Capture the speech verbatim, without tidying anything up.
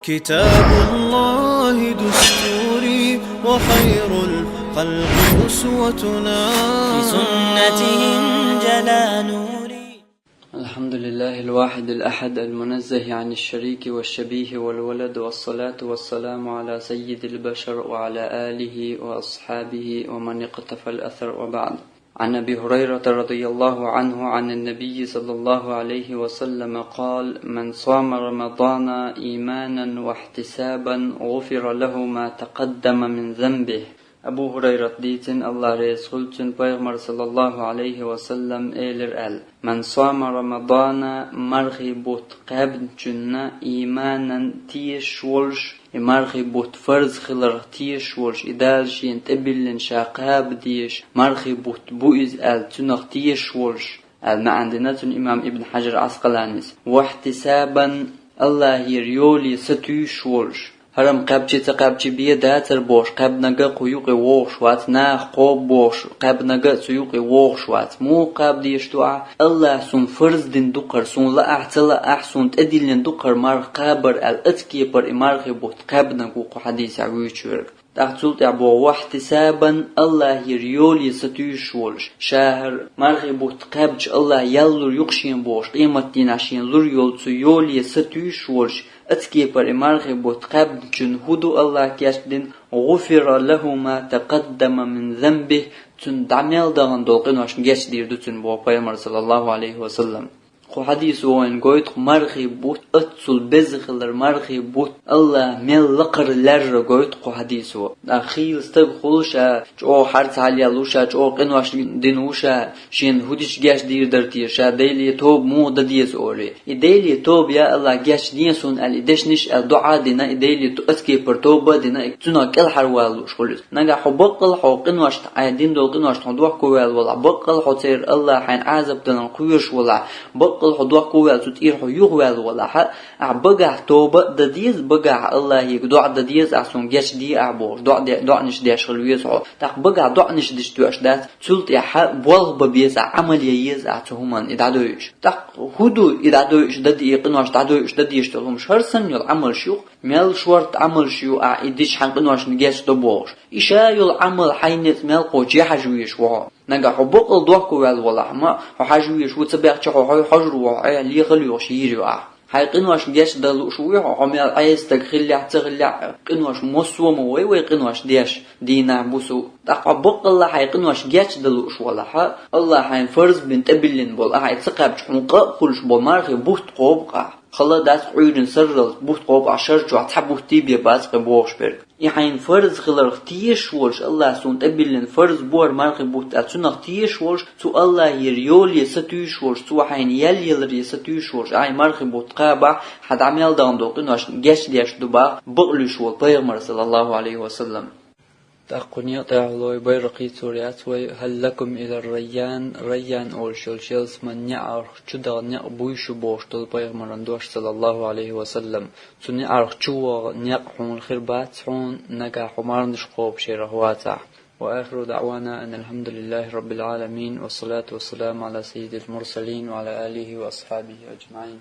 كتاب الله دستوري، وخير الخلق أسوتنا. بسنته انجلى نوري. الحمد لله الواحد الأحد المنزه عن الشريك والشبيه والولد، والصلاة والسلام على سيد البشر وعلى آله وأصحابه ومن اقتفى الأثر، وبعد. عن أبي هريرة رضي الله عنه عن النبي صلى الله عليه وسلم قال: من صام رمضان إيمانا واحتسابا غفر له ما تقدم من ذنبه. Абу Хурайрат дийцина, Аллах реза хуьлда цунна, пайхамар, саллаллаху алейхи ва саллам, элира аьлла: «Ман сама рамадана», мархий бутт кхаьбначунна, «ийманан», тешаш волуш, и мархий бутт фарз хиларх тешаш волуш, и Дала шена тӀебиллина ша кхаба дезаш мархий бутт бу иза аьлла, цунах тешаш волуш, аьлла маьӀна дина цунна имам Ибн Хьажар Ӏаскъаланис. «Вахтисабан», Аллахьера йоле сатуьйсуш волуш. ХӀара-м кхаьбча а, ца кхаьбча а бен дацара бохуш, кхаьбнарг а кху юкъе вогӀуш вац, наха кхобу бохуш, кхаьбнарг а цу юкъе вогӀуш вац. Муха кхаба дезаш ду ахь? Аллахьа суна фарз дина ду-кх хӀара, суна лаахь а, ца лаахь а, суна тӀедиллина ду-кх хӀара марха кхабар аьлла, оцу кепара и мархий бутт кхаьбнарг ву кху хьадисехь вуьйцуш верг. ТӀаккха цул тӀаьхьа боху: «Вахтисабан», Аллахьера йоле сатуьйсуш волуш. Ша хӀара мархий бутт кхаьбча Аллахьа ял лур ю-кх шена бохуш, къематдийнахь шена лур йолу цу йоле сатуьйсуш волуш, оцу кепара и мархий бутт кхаьбначунна хӀун ду Аллахьа гечдина? «ГӀуфира лаху ма такъаддама мин занбих», цунна дӀа мел дахана долу къиношна гечдийр ду цунна, боху пайхамар, саллаллаху алейхи ва саллам. Кху хьадисо вайна гойту-кх мархий бутт, оццул беза хилар мархий бутт, Аллахьа мел лакхара лаьрра гойту-кх кху хьадисо. ТӀаккха хийла стаг хуьлу, ша чӀогӀа харц хьал яьлла ву, ша чӀогӀа къинош дина ву, ша шена хӀун дича гечдийр дара те, ша Деле тоба муха дан деза олий. И Деле тоба, я Аллахь, гечден суна аьлла, и дешнаш аьлла, доӀа а дина, и Деле то-, оцу кепара тоба а дина, и цунах кӀелхьарвала лууш хуьлу иза. Нагахь хьо баккъал а хьо къиношна, хьайн дина долу къиношна хьо дохко ваьлла валахь, баккъал а хьо церан Аллахьа хьайна Ӏазап даларна кхоьруш валахь, баккъал а хьо дохко ваьлла, цу тӀера хьо юхаваьлла валахь, ахь багахь тоба а дан деза, багахь Аллахьига доӀа дан деза, ахь суна гечде ахь бохуш, доӀа де-, доӀанаш деш хила веза хьо. ТӀаккха багахь доӀанаш дича тоьаш дац, цул тӀаьхьа болх бан беза ахь, Ӏамал ян еза ахь цу хӀуманна и дӀадойуш. ТӀаккха хӀун ду и дӀадойуш дан де-, и къинош дӀадойуш дан дезаш долу хӀумаш? ХӀара санна йолу Ӏамалш ю-кх, мел шорта Ӏамалш ю ахь и дича хьайн къиношна гечдо бохуш. И ша йолу Ӏамал хьайна эцна мел кхочу ян хьажа везаш ву хьо. Нагахь хьо баккъал дохко ваьлла валахь, ма хьо хьажа везаш ву, ца баьхча хьо хьо-, хьожур ву хьо, Ӏе, лехал йохуш йийр ю ахь. Хьайн къинош гечдан лууш вуй хьо, хьо мел Ӏеса стаг хилалахь а, ца хилалахь а, къинош массо а ма вай вай къинош деш, дийнахь, бусу. ТӀаккха хьо баккъалла хьайн къинош гечдан лууш валахь, Аллахьа хьайна фарз бина тӀебиллина болу, ахь и ца кхаьбча хьуна къа а хуьлуш болу мархий бутт кхобу-кх ахь. Хала дац, Ӏуьйранна сарралц бутт кхобу-кх ахь, шар чохь цхьа бутт а бен бац-кх и бохуш берг. И хьайна фарз хиларх тешаш волуш, Аллахьа суна тӀебиллина фарз бу хӀара мархий бутт аьлла, цунах тешаш волуш, цу Аллахьера йоле сатуьйсуш волуш, цо хьайна ял яларе сатуьйсуш волуш, ахь и мархий бутт кхабахь, хьан дӀа мел дахана долу къиношна гечдеш ду боху бакълуьйш волу пайхамар, саллаллаху алейхи ва саллам. ТӀаккха кху некъа тӀехь лой Байракъи цо яц вай: «Хьал лакум ила Райян», Райян олуш йолчу ялсаманин неӀарх чу даха некъ буй шу бохуш долу пайхамаран дош, саллаллаху алейхи ва саллам. Цу неӀарх чу ваха некъ хьуна хир бац хьуна, нагахь хьо марханаш кхобуш ярах вацахь. وآخر دعوانا أن الحمد لله رب العالمين، والصلاة والسلام على سيد المرسلين وعلى آله وأصحابه أجمعين.